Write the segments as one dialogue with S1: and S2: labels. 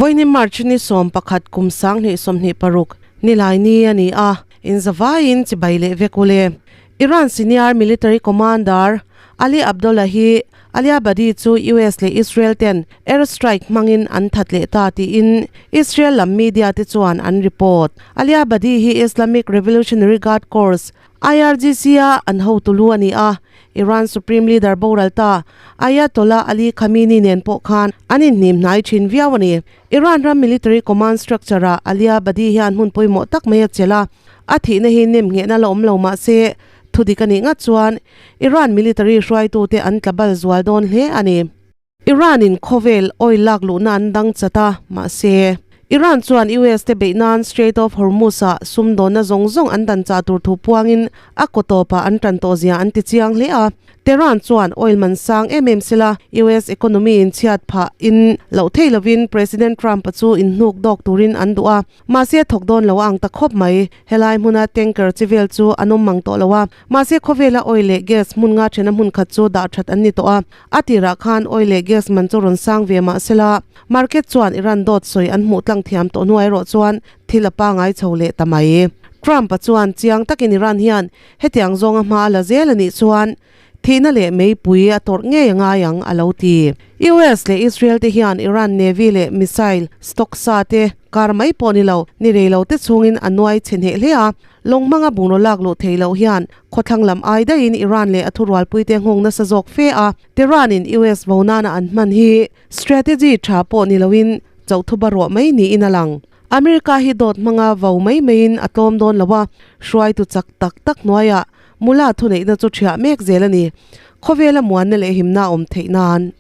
S1: Vawiin March ni 11 kum 2026 nilai ni a ni a, inzavaiin chibai leh vek ule. Iran senior military commander Ali Abdollahi Aliabadi chu US leh Israel ten air strike hmangin an that leh ta tiin Israel lam media te chuan an report. Aliabadi hi Islamic Revolutionary Guard Corps, IRGC, a an hotu lu a ni a, Iran Supreme Leader boral ta Ayatollah Ali Khamenei nen pawh khan an inhnim hnai thin viau a ni. Iran ram military command structure ah Aliabadi hian hmun pawimawh tak mai a chelh a, a thihna hi nem nghehna la awm lo mah se Thu dik a nih ngat chuan Iran military hruaitute an tla bal zual dawn hle a ni. Iran in khawvel oil lak luhna an dang chat a, mahse, Iran chuan US te beih nan Strait of Hormuz ah sumdawnna zawng zawng an dan chah tur thu puangin a kaw tawpah an tan tawh zia an ti chiang hle a. Tehran chuan oil man sang em em sela US economy in chhiat phah in loh thei lovin President Trump-a chu inhnuk dawk turin an duh a. Mahse thawk dawn lo a ang ta khawp mai. Helai hmuna tanker chi vel chu an awm mang tawh lo a. Mahse khawvela oil leh gas hmun nga thena hmun khat chu dah that an ni tawh a. A tirah khan oil leh gas man chu rawn sang ve mah sela market chuan Iran dawt sawi an hmuh tlang thiam tawh hnuai erawh chuan thil a pangai chho leh ta mai. Trump-a chuan chiang takin Iran hian hetiang zawnga hma a la zel a nih chuan Thihna leh meipui a tawrh ngei a ngai ang, a lo ti. US leh Israel te hian Iran Navy leh missile stock sa te kar mai pawh ni lo, ni rei lo te chhungin a nuai chhe hneh hle a. Lawng hmanga bungraw lak luh thei loh hian khawthlang lam ai daihin Iran leh a thurualpui te nghawng nasa zawk fe a. Tehran in US vo nana an hman hi strategy tha pawh ni loin chauhthuba ruah mai niin a lang. America hi dawt hmanga vo mai maiin a tlawm dawn lo a, hruaitu chak tak tak hnuaiah Mula thuneihna chu ṭhiah mek zel a ni. Khawvela muanna leh himna a awm theih nan.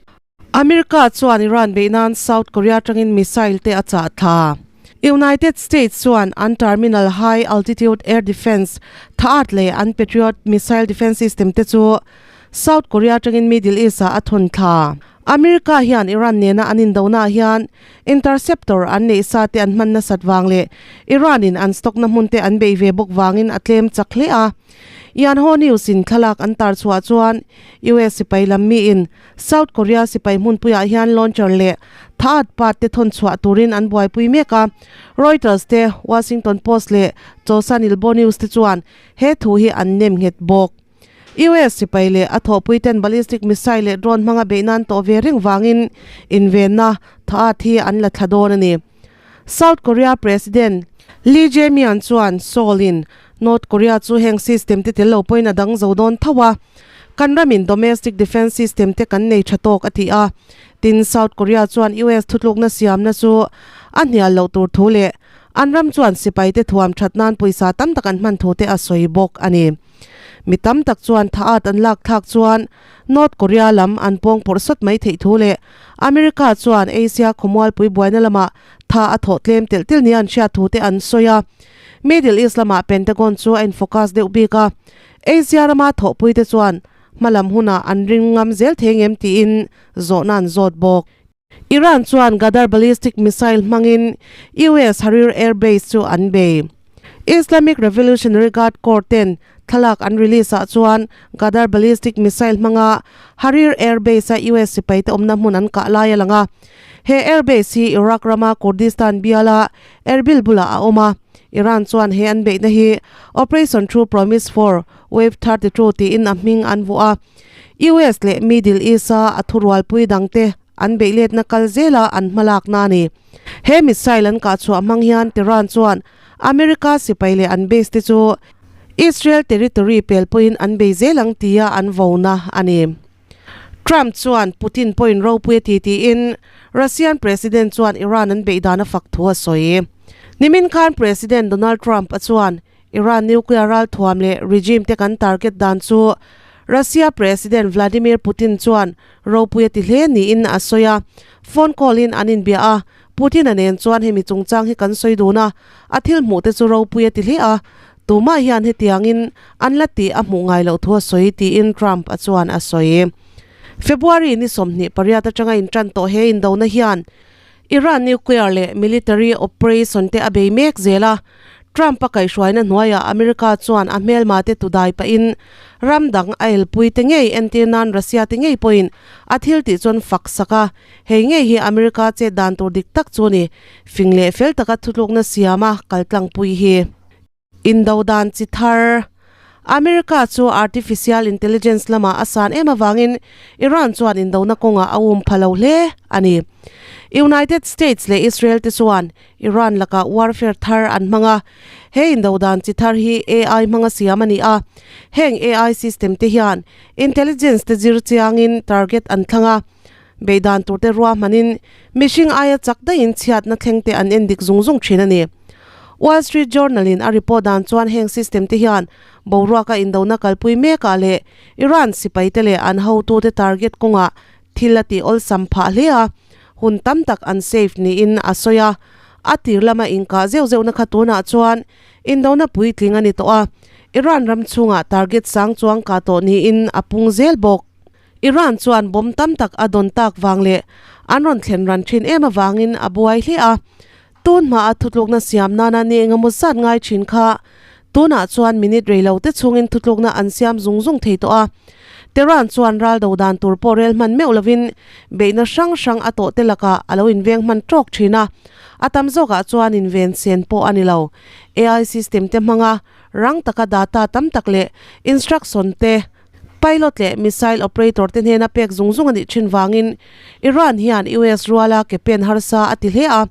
S1: America chuan Iran beih nan South Korea atangin missile te a chah thla. United States chuan an terminal high altitude air defence tha at leh an Patriot missile defence system te chu South Korea atangin Middle East ah a thawn thla. America hian Iran nena an indonaah hian interceptor an neih sa te an hman nasat vang leh Iran in an stock na hmun te an beih ve bawk vangin a tlem chak hle a. Yanho News in thlalak an tar chhuah chuan US sipai lam mi in South Korea sipai hmunpuiah hian launcher leh tha at pat te thawn chhuah turin an buaipui mek a. Reuters te, Washington Post leh Chosun Ilbo News te chuan he thu hi an nem nghet bawk. US sipai leh a thawhpui ten ballistic missile leh drone hmanga beih nan tawh ve reng vangin invenna tha at hi an la thla dawn a ni. South Korea President Lee Jae-myung chuan Seoul in North Korea chu heng system te tel lo pawhin a dang zo dawn tho a, kan ramin domestic defence system te kan nei tha tawk a ti a. Tin, South Korea chuan US thutlukna siamna chu a hnial loh tur thu leh an ram chuan sipai te thuam that nan pawisa tam tak an hman thu te a sawi bawk a ni. Mi tam tak chuan tha at an lak thlak chuan North Korea lam an pawng pawrh sawt mai theih thu leh America chuan Asia khawmualpui buaina lamah tha a thawh tlem telh telh nia an hriat thu te an sawi a. Middle East lamah Pentagon chu a infocus deuh bik a, Asia rama thawhpui te chuan hmalam hunah an ring ngam zel thei ngem tiin zawhna an zawt bawk. Iran chuan Ghadar ballistic missile hmangin US Harir Air Base chu an bei. Islamic Revolutionary Guard Corps ten thlalak an release ah chuan Ghadar ballistic missile hmanga Harir Air Base a US sipai te awmna hmun an kah lai a lang a. He air base hi Iraq rama Kurdistan biala Erbil bulah a awm a. Iran chuan he an beihna hi Operation True Promise 4, Wave 32 tiin a hming an vuah a. US leh Middle East-a a thurualpui dangte an beihletna kal zela an hmalakna a ni. He missile an kah chhuah hmang hian Tehran chuan America sipai leh an base te chu Israel territory pel pawhin an bei zel ang tia an vona a ni. Trump chuan Putin pawhin ropui a ti tiin Russian President chuan Iran an beih dan a fak thu a sawi. Nimin khan President Donald Trump a chuan Iran nuclear ralthuam leh regime te kan target dan chu Russia President Vladimir Putin chuan ropui a ti hle niin a sawi a. Phone call in an inbia a, Putin-a nen chuan hemi chungchang hi kan sawi dun a, a thil hmuh te chu ropui a ti hle a, tumah hian hetiangin an la tih a hmuh ngai loh thu a sawi tiin Trump-a chuan a sawi. February ni 28 atanga intan tawh he indona hian Iran nuclear leh military operation te a bei mek zel a. Trump-a kaihhruaina hnuaiah America chuan a hmelmate tudai pahin ram dang a elpui te ngei entir nan Russia te ngei pawhin a thil tih chuan fak sak a, hei ngei hi America chet dan tur dik tak chu ni, fing leh fel taka thutlukna siama kaltlangpui hi. Indo dan chi thar. America chu artificial intelligence lamah a san em avangin Iran chuan indona kawngah a um pha lo hle a ni. United States leh Israel te chuan Iran lakah warfare thar an hmang a, he indo dan chi thar hi AI hmanga siam a ni a. Heng AI system te hian intelligence te zir chiangin target an thlang a, beihdan tur te ruahmanin mihring aia chak daihin chhiatna thleng te an endik zung zung thin a ni. Wall Street Journal in a report dan chuan heng system te hian boruaka indona kalpui mekah leh Iran sipai te leh an hotute target kawngah thil a tih awlsam phah hle a, hun tam tak an safe niin a sawi a. A tir lama inkah zeuh zeuhna kha tunah chuan indona puitling a ni tawh a, Iran ram chhungah target sang chuang kah tawh niin a pung zel bawk. Iran chuan bomb tam tak a dawn tak vang leh an rawn thlen ran thin em avangin a buai hle a. Tun hmaa thutlukna siam nana ni engemaw zat ngai thin kha tunah chuan minute rei lo te chhungin thutlukna an siam zung zung thei tawh a. Tehran chuan ral do dan tur pawh rel hman meuh lovin beihna hrang hrang a tawh te lakah a lo inveng hman tawk thin a. A tam zawkah chuan inven sen pawh a ni lo. AI system te hmanga rang taka data tam tak leh instruction te Pilot leh missile operator te hnena pek zung zung a nih thin vangin Iran hian US ruala ke pen harsa a ti hle a.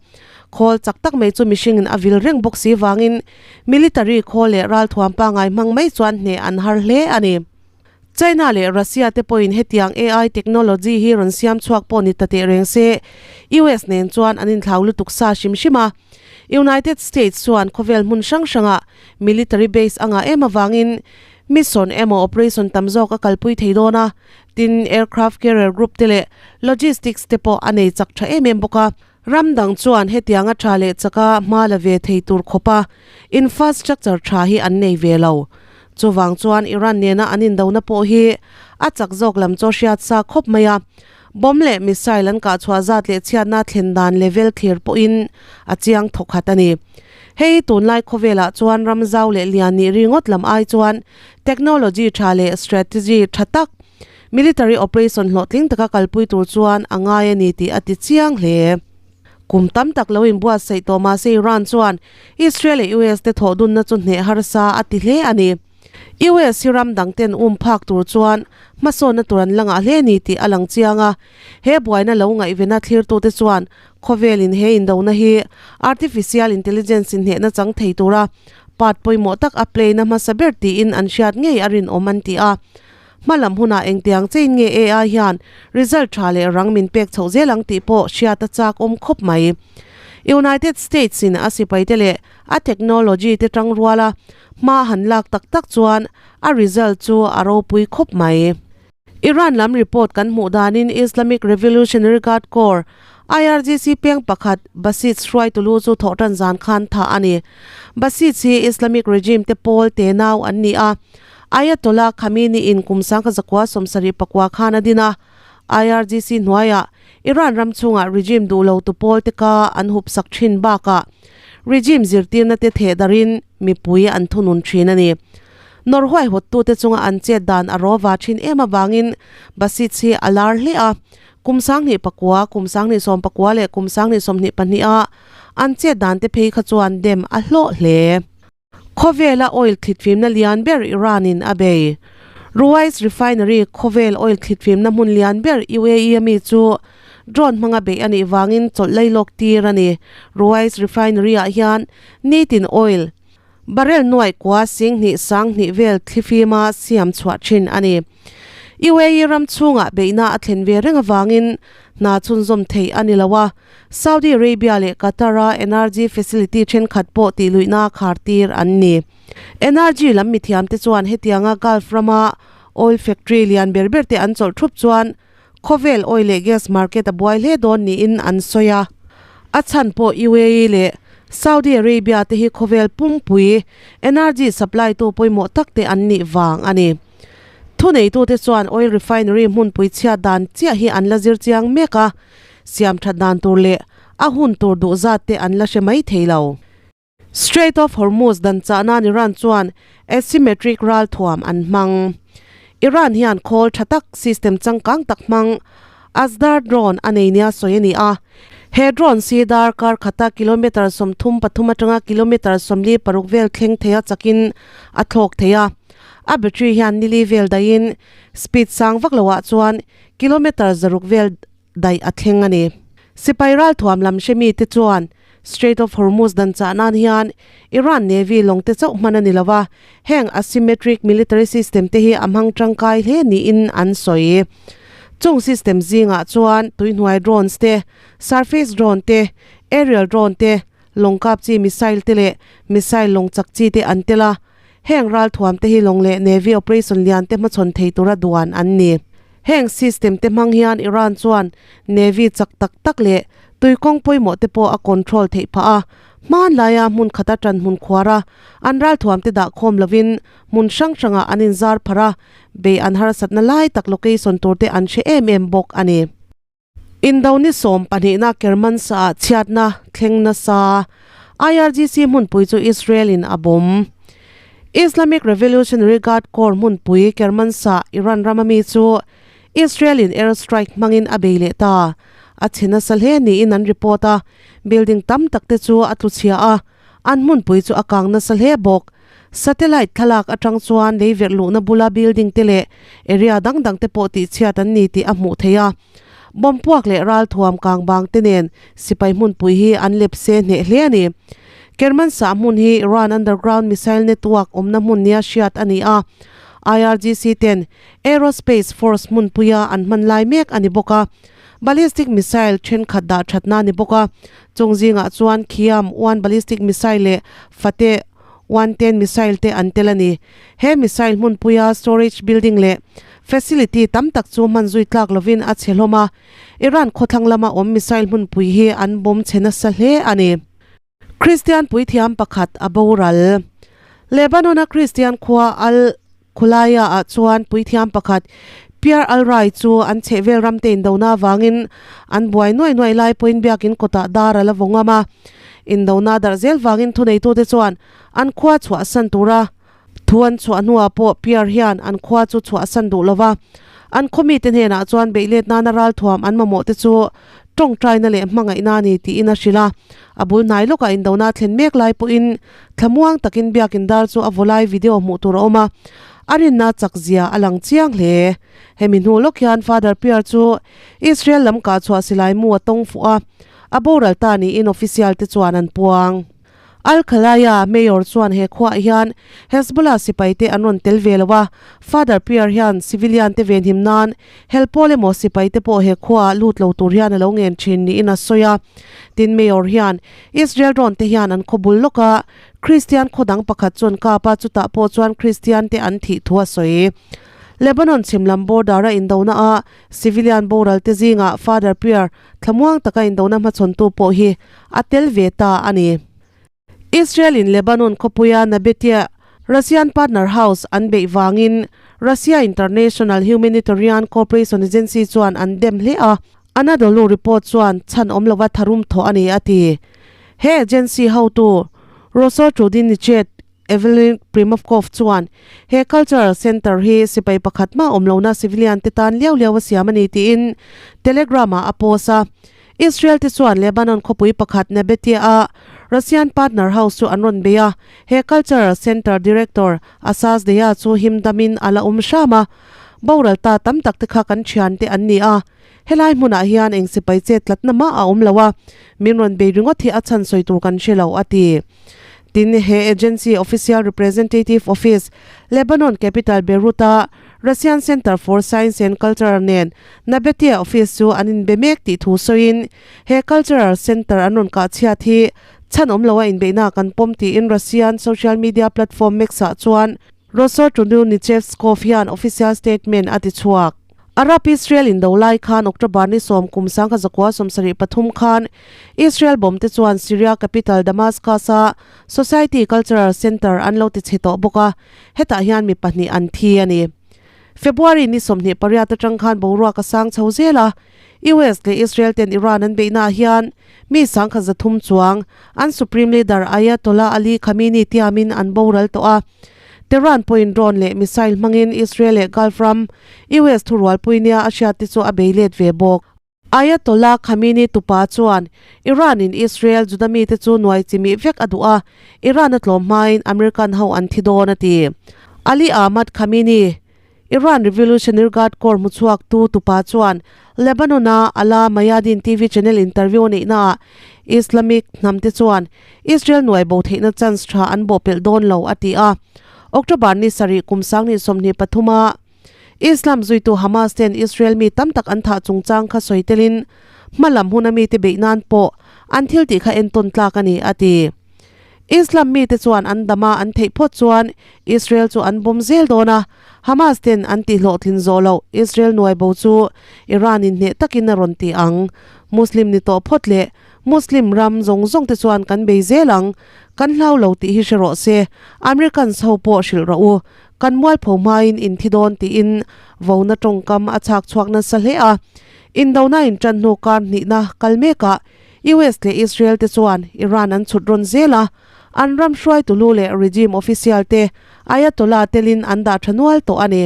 S1: Khawl chak tak mai chu mihringin a vil reng bawk si vangin military khawl leh ralthuam pangngai hmang mai chuan hneh an har hle a ni. China leh Russia te pawhin hetiang AI technology hi rawn siam chhuak pawh ni ta teh reng se US nen chuan an inthlau lutuk sa hrim hrim a. United States chuan khawvel hmun hrang hrangah military base a ngah em avangin Mission emaw operation tam zawk a kalpui thei dawn a, tin aircraft carrier group te leh logistics te pawh a nei chak tha em em bawk a. Ram dang chuan hetianga tha leh chaka hma la ve thei tur khawpa infrastructure tha hi an nei ve lo. Chuvang chuan Iran nena an indona pawh hi a chak zawk lam chaw hriat sa khawp mai a, bomb leh missile an kah chhuah zat leh chhiatna thlen dan level thlir pawhin a chiang thawkhat a ni. Hei tunlai khawvelah chuan ram zau leh lian nih ringawt lam ai chuan technology tha leh strategy tha tak military operation hlawhtling taka kalpui tur chuan a ngai a ni tih a ti chiang hle. Kum tam tak lo inbuatsaih tawh mahse Iran chuan Israel leh US te thawhdunna chu hneh harsa a ti hle a ni. US hi ram dang ten um phak tur chuan hmasawnna tur an la ngah hle ni tih a lang chiang a, he buaina lo ngaihvena thlirtute chuan khawvelin he indona hi artificial intelligence in hnehna chang thei tura part pawimawh tak a play na hmasa ber tiin an hriat ngei a rinawm an ti a. Hma lam hunah engtiang chein nge AI hian result tha leh rang min pek chhoh zel ang tih pawh hriat a chak awm khawp mai. United States in a sipaite leh a technology te tang ruala hma han lak tak tak chuan a result chu a ropui khawp mai. Iran lam report kan hmuh danin Islamic Revolutionary Guard Corps, IRGC peng pakhat Basij hruaitu lu chu thawhtan zan khan thah a ni. Basij hi Islamic regime te pawl te nau an ni a, Ayatollah Khamenei in kum 1974 khan a din a, IRGC hnuaiah Iran ram chhungah regime duh lo tu pawl te ka an hup sak thin bakah regime zirtirna te theh darin mipui an thunun thin a ni. Nawrhuai hawttute chunga an chet dan a rawva thin em avangin Basij hi a lar hle a, kum 2009, kum 2019 leh kum 2022 a an chet dan te phei kha chuan dem a hlawh hle. Khawvela oil thlitfimna lian ber Iran-in a bei. Ruwais Refinery khawvel oil thlitfimna hmun lian ber UAE a mi chu drone hmanga beih a nih vangin chawlh lei lawk tir a ni. Ruwais Refinery-ah hian nitin oil barrel nuaih kua 10,000 20,000 vel thlifima siam chhuah thin a ni. UAE ram chhungah beihna a thlen ve reng avangin hna chhunzawm theih a ni lo a, Saudi Arabia leh Qatar-a energy facility thenkhat pawh tihluihna khar tir an ni. Energy lam mithiamte chuan hetianga Gulf rama oil factory lian ber ber te an chawlh thup chuan khawvel oil leh gas market a buai hle dawn niin an sawi a. A chhan pawh UAE leh Saudi Arabia te hi khawvel pumpui energy supply tu pawimawh tak te an nih vang a ni. Thuneitute chuan oil refinery hmunpui chhiat dan chiah hi an la zir chiang mek a, siam that dan tur leh a hun tur duh zat te an la hre mai thei lo. Strait of Hormuz dan chah nan Iran chuan asymmetric ralthuam an hmang. Iran hian khawl tha tak system changkang tak hmang Azdar drone a nei nia sawi a ni a. He drone si dar kar khata kilometre 33 atanga kilometre 46 vel thleng theia chakin a thlawk thei a. A battery hian nili vel daihin speed sang vak loah chuan kilometre 600 vel daih a thleng a ni. Sipai ralthuam lam hre mite chuan Strait of Hormuz dan chah nan hian Iran Navy lawng te chauh hman a ni lo a, heng asymmetric military system te hi a hmang tangkai hle niin an sawi. Chung system zingah chuan tuihnuai drones te, surface drone te, aerial drone te, lawng kap chi missile te leh missile lawng chak chi te an tel a. Heng ralthuam te hi lawng leh Navy operation lian te hmachhawn thei tura duan an ni. Heng system te hmang hian Iran chuan Navy chak tak tak leh tuikawng pawimawh te pawh a control theih phah a, hmanlaia hmun khata tan hmun khuar a, an ralthuam te dah khawm lovin hmun hrang hrangah an inzar pharh a, bei an harsatna lai tak location tur te an hre em em bawk a ni. Indoni 12na Kermanshah ah chhiatna thleng nasa IRGC hmunpui chu Israel in a bawm. Islamic Revolutionary Guard Corps hmunpui Kermanshah, Iran rama mi chu Israel in air strike hmangin a bei leh ta. A chhe nasa hle niin an report a, building tam tak te chu a tlu chhia a, an hmunpui chu a kang nasa hle bawk. Satellite thlalak atang chuan lei verh luhna bula building te leh area dang dang te pawh tihchhiat an ni tih a hmuh theih a. Bomb puak leh ralthuam kang bang te nen sipai hmunpui hi an lep se hneh hle a ni. Kermanshah hmun hi Iran underground missile network awmna hmun nia hriat a ni a. IRGC ten Aerospace Force hmunpuia an hman lai mek a ni bawk a. Ballistic missile thenkhat dah thatna a ni bawk a. Chung zingah chuan Khiam one ballistic missile leh Fateh 110 missile te an tel a ni. He missile hmunpuia storage building leh facility tam tak chu hman zui tlak lovin a chhe hlawm a, Iran khawthlang lama awm missile hmunpui hi an bawm chhe nasa hle a ni. Kristian puithiam pakhat a boral. Lebanon-a Kristian khua Al Khulaya-ah chuan puithiam pakhat Pierre Al-Rai chu an chhehvel ramte indona avangin an buai nuai nuai lai pawhin biakin kawtah dar a la vaw ngam a. Indona darh zel vangin thuneitute chuan an khua chhuahsan tura thu an chhuah hnuah pawh Pierre hian an khua chu chhuahsan duh lo va. An khaw mite hnenah chuan beihlet nana ralthuam an mamawh te chu tawngtaina leh hmangaihna a ni tiin a hrilh a. A bul hnai lawkah indona thlen mek lai pawhin Thlamuang takin biakin dar chu a vaw lai video hmuh tur a awm a, a rinna chak zia a lang chiang hle. Hemi hnu lawk hian Father Pierre chu Israel lam kah chhuah silai mu a tawng fuh a, a boral ta niin official te chuan an puang. Al Khalaya Mayor chuan he khuaah hian Hezbollah sipai te an rawn tel ve lo a, Father Pierre hian civilian te venhim nan hel pawl emaw sipai te pawh he khuaah lut lo tur hian a lo ngen thin niin a sawi a. Tin Mayor hian Israel rawn te hian an khaw bul lawk a, Kristian khaw dang pakhat chuan kap a, chutah pawh chuan Kristian te an thih thu a sawi. Lebanon chhim lam border a indona a civilian boral te zingah Father Pierre thlamuang taka indona hmachhawntu pawh hi a tel ve ta a ni. Israel in Lebanon khawpuia Nabatieh Russian partner house an beih vangin Russia International Humanitarian Cooperation Agency chuan an dem hle a, Anadolu report chuan chhan awm lova tharum thawh a ni a ti. He agency hotu Rosotrudnichet Evelyn Primovkov chuan he cultural centre hi sipai pakhat mah awm lohna civilian te tan liau liau a siam a ni tiin Telegram ah a post a. Israel te chuan Lebanon khawpui pakhat Nabatieh a Russian partner house chu an rawn bei a, he cultural centre director Asas Deya chu him damin a la awm hram a. Boral ta tam tak te kha kan thian te an ni a, helai hmunah hian eng sipai chet tlatna mah a awm lo a, min rawn bei ringawt hi a chhan sawi tur kan hre lo, a ti. Tin, he agency official representative office, Lebanon capital Beirut-a Russian Center for Science and Culture nen Nabatieh office chu an inbe mek tih thu sawiin, he cultural center an rawn kah chhiat hi chhan awm loa inbeihna kan pawm tiin Russian social media platform Max-ah chuan Rosotrudnichevskov hian official statement a ti chhuak. Arab-Israel indo lai khan October ni 10 kum 1973 khan Israel bomb te chuan Syria capital Damascus-a Society Cultural Center an lo ti chhe tawh bawk a, hetah hian mi pahnih an thi a ni. February ni 28 atang khan boruak a sang chho zel a. US leh Israel ten Iran an beihnaah hian mi sangkhat 300 chuang an Supreme Leader Ayatollah Ali Khamenei tiamin an boral tawh a. Tehran pawhin drone leh missile hmangin Israel leh Gulf ram US thurualpui nia a hriat te chu a bei let ve bawk. Ayatollah Khamenei tupa chuan Iran in Israel Juda mite chu nuai chimih vek a duh a, Iran a tlawm hmain American ho an thi dawn a ti. Ali Ahmad Khamenei, Iran Revolutionary Guard Corps hmuchhuak tu tupa chuan Lebanon a Ala Mayadeen TV channel interview a neihnaah Islamic hnam te chuan Israel nuai bo theihna chance tha an bawhpelh dawn lo a ti a. October ni sarih kum 2023 a Islam zuitu Hamas ten Israel mi tam tak an thah chungchang kha sawi telin hmalam huna mite beih nan pawh an thil tih kha entawn tlak a ni, a ti. Islam mite chuan an dam a an theih phawt chuan Israel chu an bawm zel dawn a, Hamas ten an tihhlawhtlin zawh loh Israel nuai bo chu Iran in hneh takin a rawn ti ang. Muslim ni tawh phawt leh Muslim ram zawng zawng te chuan kan bei zel ang, kan hlau lo tih hi hre rawh se, Americans ho pawh hrilh rawh u, Kan mualpho hmain in thi dawn tiin vona tawngkam a chhak chhuak nasa hle a. Indona in tan hnu kar hnihna kal mekah US leh Israel te chuan Iran an chhut rawn zel a, an ram hruaitu lu leh regime official te Ayatollah telin an dah tha nual tawh a ni.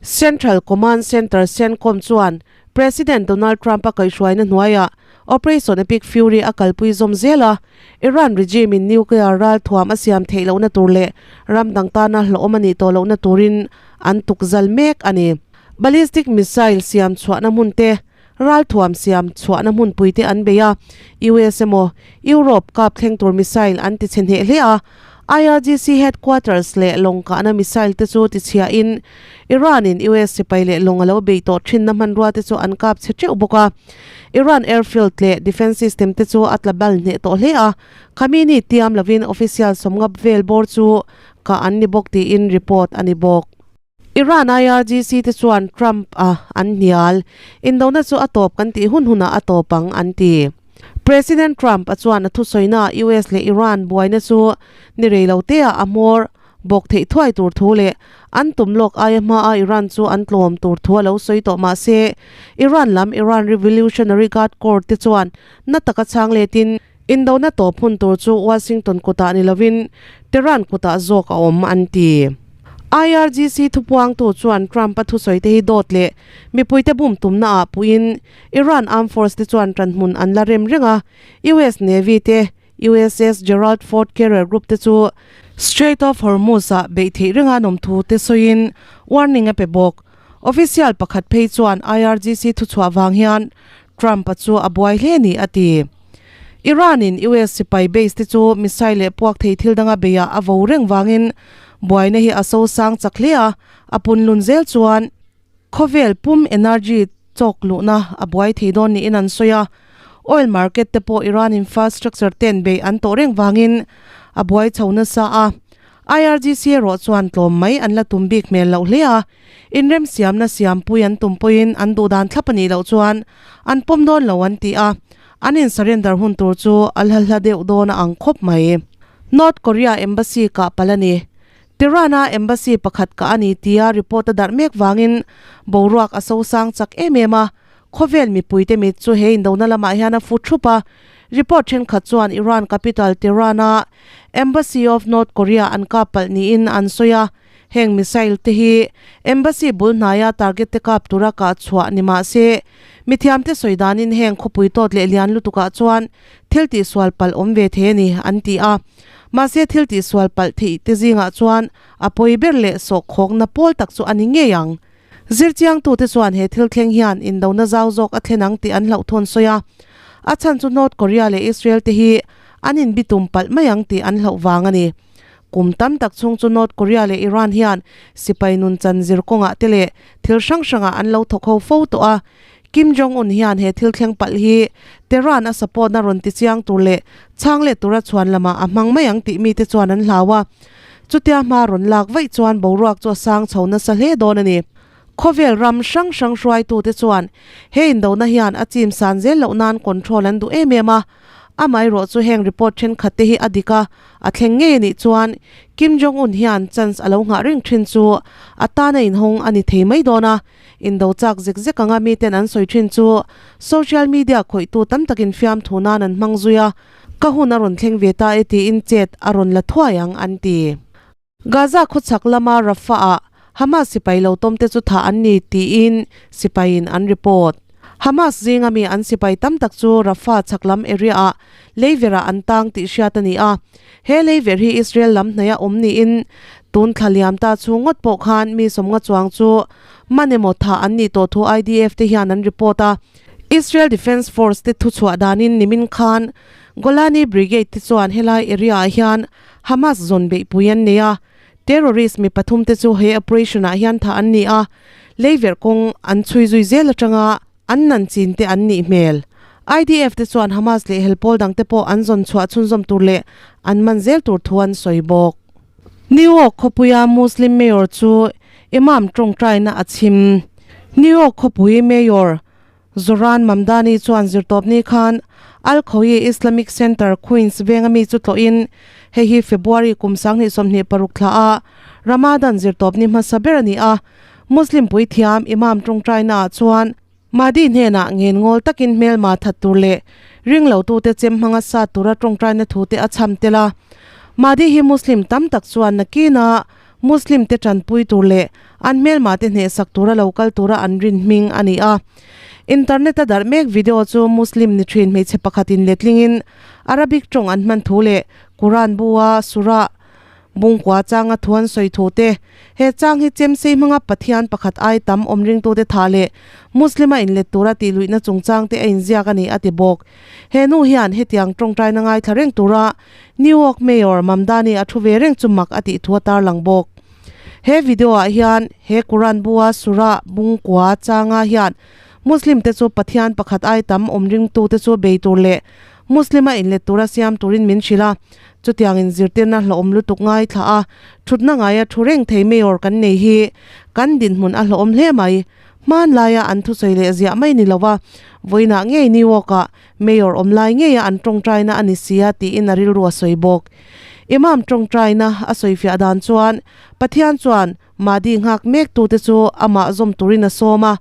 S1: Central Command Center, CENTCOM, chuan President Donald Trump a kaihhruaina hnuaiah Operation Epic Fury a kalpui zawm zel a, Iran regime in nuclear ral thuam a siam theih lohna tur leh ram dang tana hlawhawm a nih tawh lohna turin an tukzal mek a ni. Ballistic missile siam chhuahna hmun te, ral thuam siam chhuahna hmunpui te an bei a, US emaw Europe kap thleng tur missile an ti chhe hneh hle a, IRGC headquarters leh lawng kahna missile te chu tichhiahin Iran in US sipai leh lawng a lo bei tawh thinna hmanrua te chu an kap chhe teuh bawk a. Iran airfield leh defence system te chu a tla bal hneh tawh hle a, Khamenei tiam lovin official sawmngap vel bawr chu kah an ni bawk tiin report a ni bawk. Iran IRGC te chuan Trump a an hnial. Indona chu a tawp kan tih hun hunah a tawp ang an ti. President Trump a chuan a thusawina US leh Iran buaina chu ni rei lo te ah a hmawr bawk theih thuai tur thu leh an tum lawk aia hma a Iran chu an tlawm tur thu a lo sawi tawh mahse Iran lam Iran Revolutionary Guard Corps te chuan na taka chhang letin indona tawp hun tur chu Washington kutah ni lovin Tehran kutah zawk a awm an ti. IRGC thupuangtu chuan Trump a thusawi te hi dawt leh mipuite bum tumna ah puiin Iran Armed Force te chuan tanhmun an la rem reng a, US Navy te USS Gerald Ford Carrier Group te chu Strait of Hormuz ah beih theih renga an awm thu te sawiin warning a pe bawk. Official pakhat phei chuan IRGC thuchhuah vang hian Trump-a chu a buai hle ni a ti. Iran-in US sipai base te chu missile leh puak thei thil danga beiah a vo reng vangin buaina hi a so sang chak hle a, a punlun zel chuan khawvel pum energy chawk luhna a buai thei dawn niin an sawi a. Oil market te pawh Iran infrastructure ten bei an tawh reng vangin a buai chho nasa a. IRGC erawh chuan tlawm mai an la tum bik hmel loh hle a. Inremsiamna siampui an tum pawhin an duhdan thlap a nih loh chuan an pawm dawn lo an ti a, an in surrender hun tur chu a hla hla deuh dawn a ang khawp mai. North Korea Embassy kah palh a ni. Tehran-a embassy pakhat kah a ni tia report a darh mek vangin boruak a sosang chak em em a, khawvel mipuite mit chu he indona lamah hian a fu thup a. Report thenkhat chuan Iran capital Tehran-a Embassy of North Korea an kap palh niin an sawi a. Heng missile te hi embassy bul hnaia target te kap tura kah chhuah ni mah se, mithiamte sawi danin heng khawpui tawt leh lian lutukah chuan thil tihsual palh awm ve thei a ni, an ti a. Mahse thil tihsual palh theih te zingah chuan a pawi ber leh sawhkhawkna pawl tak chu a ni ngei ang. Zirchiangtute chuan he thil thleng hian indona zau zawk a thlen ang tih an hlauhthawn sawi a. A chhan chu North Korea leh Israel te hi an inbitum palh mai ang tih an hlauh vang a ni. Kum tam tak chhung chu North Korea leh Iran hian sipai nun chan zir kawngah te leh thil hrang hrangah an lo thawk ho fo tawh a. Kim Jong Un hian he thil thleng palh hi Tehran a support na rawn ti chiang tur leh chhang let tura chhuan lamah a hmang mai ang tih mite chuan an hlau a. Chutia hma rawn lak vaih chuan boruak chu a sang chho nasa hle dawn a ni. Khawvel ram hrang hrang hruaitute chuan he indona hian a chim san zel loh nan control an duh em em a. Amaherawh chu heng report thenkhat te hi a dik a, a thleng ngei a nih chuan Kim Jong Un hian chance a lo nghah reng thin chu a tan a inhawng a ni thei mai dawn a, indo chak zek zek anga miten an sawi thin chu social media khawihtu tam takin fiamthu nan an hmang zui a, ka hun a rawn thleng ve ta e tiin chet a rawn la thuai ang an ti. Gaza khawchhak lama Rafah-ah Hamas sipai lo tawmte chu thah an ni tiin sipaiin an report. Hamas zinga mi an sipai tam tak chu Rafah chhak lam area-ah leiverah an tang tih hriat a ni a. He leiver hi Israel lam hnaia awm niin tun thla liam ta chhung ngawt pawh khan mi sawmnga chuang chu man emaw thah an nih tawh thu IDF te hian an report a. Israel Defence Force te thuchhuah danin nimin khan Golani Brigade te chuan helai area-ah hian Hamas zawn beihpui an nei a, terrorist mi pathum te chu he operation ah hian thah an ni a, leiverh kawng an chhui zui zel atanga an nan chin te an nih hmel. IDF te chuan Hamas leh helpawl dang te pawh an zawn chhuah chhunzawm tur leh an man zel tur thu an sawi bawk. New York khawpuia Muslim Mayor chu Imam tawngtaina a chhim. New York khawpui Mayor Zohran Mamdani chuan zirtawpni khan Al Khoei Islamic Centre, Queens venga mi chu tlawhin hei hi February kum 2026 thla a Ramadan zirtawpni hmasa ber a ni a. Muslim puithiam Imam tawngtaina ah chuan Mahdi hnenah ngen ngawl takin hmelma that tur leh ringlotute chem hmanga sat tura tawngtaina thute a chham tel a. Mahdi hi Muslim tam tak chuan nakina Muslim te tanpui tur leh an hmelma te hnehsak tura lo kal tura an rin hming a ni a. Internet a darh mek video chu Muslim ni thin hmeichhe pakhatin letlingin Arabic tawng an hman thu leh Quran bua Surah Bungkua changa thu an sawi thu te, he chang hi chemsei hmanga Pathian pakhat ai tam awm ringtute tha leh Muslim a inlet tura tihluihna chungchang te a inziak a ni a ti bawk. He nu hian hetiang tawngtaina ngaithla reng tura New York Mayor Mamdani a thu ve reng chu mak a tih thu a tarlang bawk. He video ah hian he Quran bua Surah Bungkua changa hian Muslim te chu Pathian pakhat ai tam awm ringtu te chu bei tur leh Muslim a inlet tura siam turin min hrilh a, chutiang in zirtirna hlawhawm lutuk ngaithla a, thutna ngaia thu reng thei Mayor kan nei hi kan dinhmun a hlawhawm hle mai. Hmanlaia an thusawi leh ziah mai ni lova, vawiinah ngei New York-ah Mayor awm lai ngeia an tawngtaina a ni sia tiin a rilru a sawi bawk. Imam tawngtaina a sawifiah dan chuan Pathian chuan Mahdi nghak mek tute chu amah zawm turin a sawm a,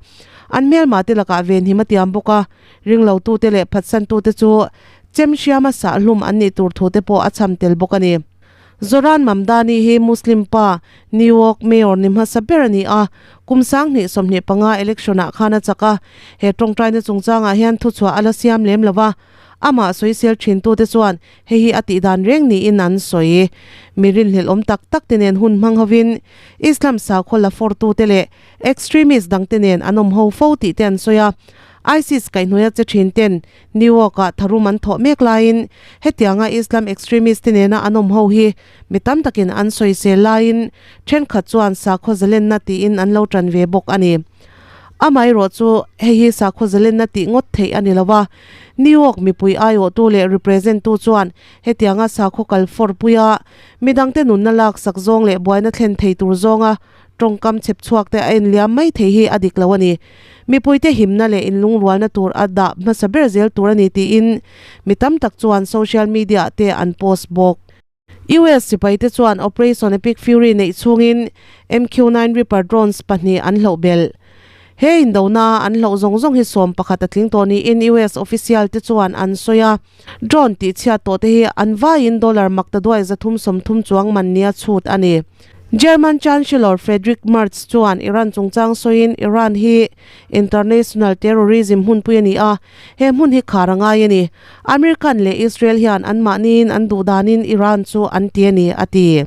S1: an hmelmah te lakah venhim a tiam bawk a, ringlotute leh phatsantute chu chem hriama sahhlum an nih tur thute pawh a chham tel bawk a ni. Zohran Mamdani hi Muslim pa New York Mayor ni hmasa ber a ni a, kum 2025 election ah khan a chak a, he tawngtaina chungchangah hian thuchhuah a la siam lem lo va, amah sawisel thintute chuan hei hi a tihdan reng niin an sawi. Mi rinhlelh awm tak tak te nen hun hmang hovin Islam sakhaw la fortute leh extremist dangte nen an awm ho fo tih te an sawi a, ISIS kaihhnuaia che thin ten New York-ah tharum an thawh mek laiin hetianga Islam extremist te nena an awm ho hi mi tam takin an sawisel laiin thenkhat chuan sakhaw zalenna tiin an lo tan ve bawk a ni. Amaherawh chu hei hi sakhaw zalenna tih ngawt theih a ni lo a, New York mipui aiawhtu leh represent-tu chuan hetianga sakhaw kal fawrpuia midangte nunna laksak zawng leh buaina thlen thei tur zawnga Tawngkam chhep chhuak te a enliam mai thei hi a dik lo a ni. Mipuite himna leh inlungrualna tur a dah hmasa ber zel tur a ni tiin mi tam tak chuan social media ah te an post bawk. US sipaite chuan Operation Epic Fury neih chhungin MQ-9 Reaper drones pahnih an hloh belh. He indona an hloh zawng zawng hi 11 a tling tawh niin US official te chuan an sawi a. Drone tihchhiat tawh te hi an vaiin dollar maktaduai 330 chuang man nia chhut a ni. German Chancellor Friedrich Merz chuan Iran chungchang sawiin Iran hi international terrorism hmunpui a ni a, he hmun hi khar a ngai a ni. American leh Israel hian anmahniin an duh danin Iran chu an ti a ni, a ti.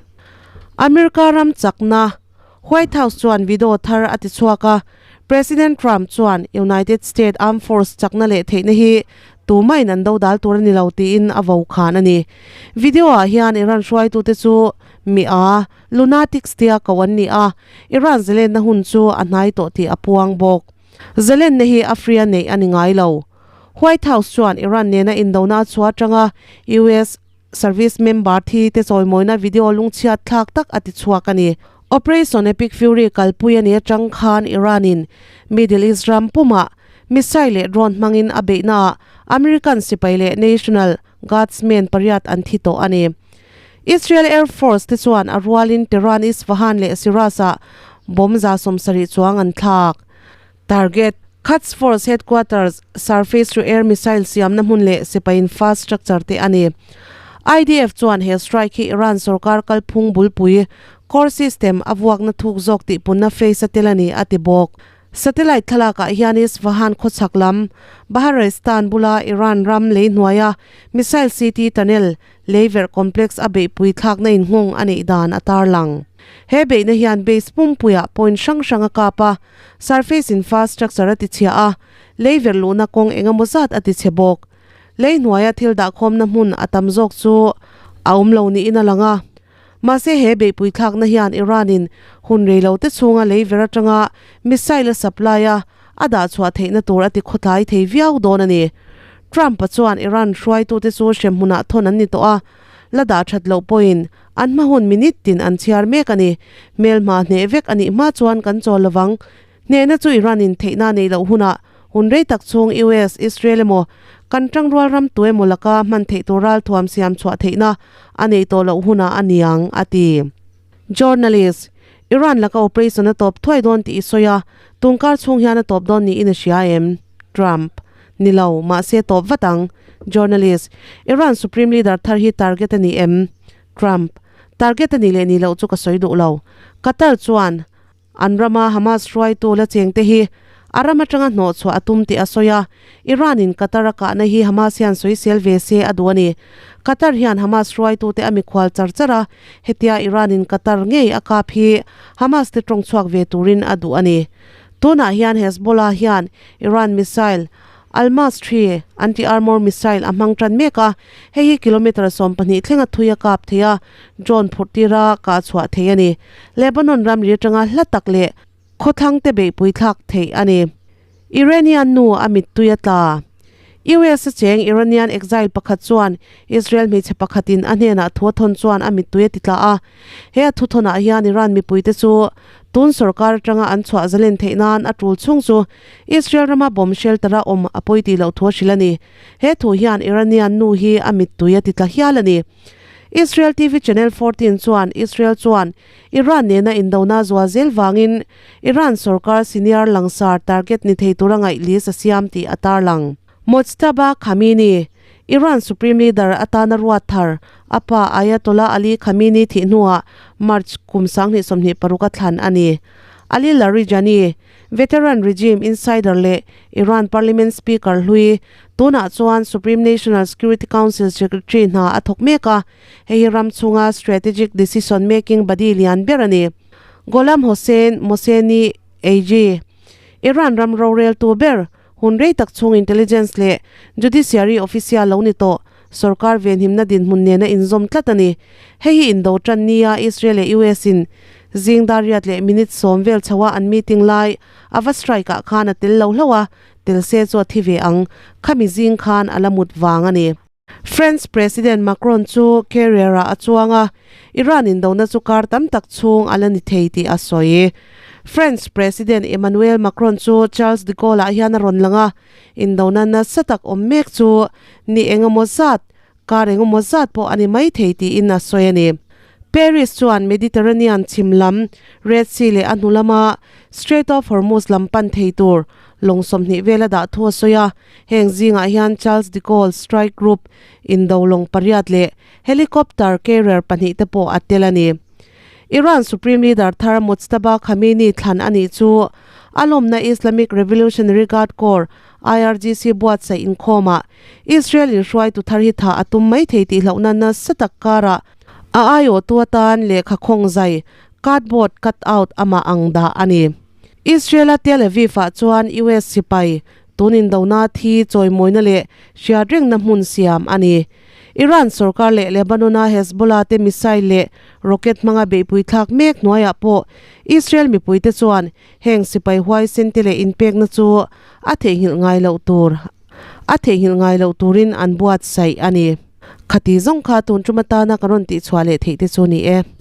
S1: America ram chakna White House chuan video thar a ti chhuak a, President Trump chuan United States Armed Force chakna leh theihna hi tumahin an dodal tur a ni lo tiin a vo khan a ni. Video ah hian Iran hruaitute chu mi a, lunatics tia ko an ni a, Iran zalenna hun chu a hnai tawh tih a puang bawk. Zalenna hi a free a neih a ni ngai lo. White House chuan Iran nena indona a chhuah atanga US Service member thi te chawimawina video lungchhiat thlak tak a ti chhuak a ni. Operation Epic Fury kalpui a ni atang khan Iran-in Middle East ram pumah missile leh drone hmangin a beihnaah American sipai leh National. Guardsmen pariat an thi tawh a ni. Israel Air Force te chuan a rualin Tehran, Isfahan leh Shiraz-ah bomb 70 chuang an thlak. Target, Quds Force Headquarters, Surface-to-air missile siamna hmun leh sipai infrastructure te a ni. IDF chuan he strike hi Iran sorkar kalphung bulpui, core system, a vuakna thuk zawk tihpunna phase a tel a ni, a ti bawk. Satellite thlalakah hian Isfahan khawchhak lam, Baharestan bula Iran ram lei hnuaia missile city tunnel, leiverh complex a beihpui thlakna inhawng a neih dan a tarlang. He beihna hian base pumpuiah point hrang hrang a kap a, Surface infrastructure a tichhia a, lei ver luhna kawng eng emaw zat a tichhe bawk. Lei hnuaia thil dahkhawmna hmun a tam zawk chu a awm lo niin a lang a. Mahse he beihpui thlakna hian Iran-in hun rei lo te chhunga lei ver atanga missile a supply a, a dah chhuah theihna tur a ti khawtlai thei viau dawn a ni. Trump-a chuan Iran hruaitute chu hremhmunah thawn an ni tawh a, la dah that loh pawhin an hma hun minute tin an chhiar mek a ni. Hmelhma hneh vek a nih hma chuan kan chawl lovang. Hnehna chu Iran in theihna neih loh hunah hun rei tak chhung US, Israel emaw kan tangrual ram tu emaw laka hman theih tur ralthuam siam chhuah theihna a neih tawh loh hunah a niang, a ti. Journalist, Iran laka operation a tawp thuai dawn tih i sawi a, tungkar chhung hian a tawp dawn niin a hria em? Trump, Ni lo, mahse tawp vat ang. Journalist, Iran Supreme Leader thar hi target a ni em? Trump, Target a ni leh ni loh chu ka sawi duh lo. Qatar chuan an rama Hamas hruaitu la chengte hi a ram atanga hnawh chhuah a tum tih a sawi a, Iran in Qatar a kahna hi Hamas hian sawisel ve se a duh a ni. Qatar hian Hamas hruaitute a mikhual char char a, hetia Iran in Qatar ngei a kap hi Hamas te tawng chhuak ve turin a duh a ni. Tunah hian Hezbollah hian Iran missile Almas 3 anti-armour missile a hmang tan mek a, hei hi kilometre 12 thlenga thui a kap thei a, drone phurh tira kah chhuah thei a ni. Lebanon ramri atanga hla tak leh khawthlang te beihpui thlak theih a ni. Iranian nu a mittui a tla. US a cheng Iranian exile pakhat chuan Israel hmeichhe pakhatin a hnenah thu a thawn chuan a mittui a ti tla a. He a thuthawnah hian Iran mipuite chu tun sorkar atanga an chhuah zalen theih nan a tul chhung chu Israel rama bomb shelter a awm a pawi tih loh thu a hrilh a ni. He thu hian Iranian nu hi a mittui a ti tla hial a ni. Israel TV Channel 14 chuan Israel chuan Iran nena indona zual zel vangin Iran sorkar senior langsar target ni thei tura ngaih list a siam tih a tarlang. Mojtaba Khamenei, Iran Supreme Leader atana ruat thar, a pa Ayatollah Ali Khamenei thih hnuah March kum 2026 a thlan a ni. Ali Larijani, veteran regime insider leh Iran parliament speaker hlui, tunah chuan Supreme National Security Council secretary hna a thawk mek a, hei hi ram chhunga strategic decision making body lian ber a ni. Gholam Hossein Mohseni Ejei, Iran ram roreltu ber, Hun rei tak chhung intelligence leh judiciary official lo ni tawh, sorkar venhimna dinhmun nena inzawm tlat a ni. Hei hi indo tan nia Israel leh US in zing dar riat leh minute 10 vel chhoa an meeting lai a va strike ah khan a tel lo hlauh a, tel se chu a thi ve ang, khami zing khan a la mut vang a ni. French President Macron chu carrier-ah a chuang a, Iran indona chu kar tam tak chhung a la ni thei tih a sawi. French President Emmanuel Macron chu Charles de Gaulle-ah hian a rawn lang a, indona nasa tak awm mek chu ni eng emaw zat, kar eng emaw zat pawh a ni mai thei tiin a sawi a ni. Paris chuan Mediterranean chhim lam, Red Sea leh a hnu lama Strait of Hormuz lam pan thei tur lawng 20 vela dah thu a sawi a. Heng zingah hian Charles de Gaulle Strike Group indo lawng pariat leh helicopter carrier pahnih te pawh a tel a ni. Iran Supreme Leader thar Mojtaba Khamenei thlan a nih chu a lawmna Islamic Revolutionary Guard Corps, IRGC, buatsaih inkhawmah Israel in hruaitu thar hi thah a tum mai thei tih hlauhna nasa tak karah a aiawhtu atan lehkha khawng zai, cardboard cut-out, amah ang dah a ni. Israel-a Tel Aviv-ah chuan US sipai Tun indona thi chawimawina leh hriat rengna hmun siam a ni. Iran sorkar leh Lebanon-a Hezbollah te missile leh rocket hmanga beihpui thlak mek hnuaiah pawh Israel mipuite chuan heng sipai huaisen te leh inpekna chu a theihnghilh ngai loh tur a theihnghilh ngai loh turin an buatsaih a ni. Khati zawng kha tun tum atana ka rawn tihchhuah leh theih te chu ni e.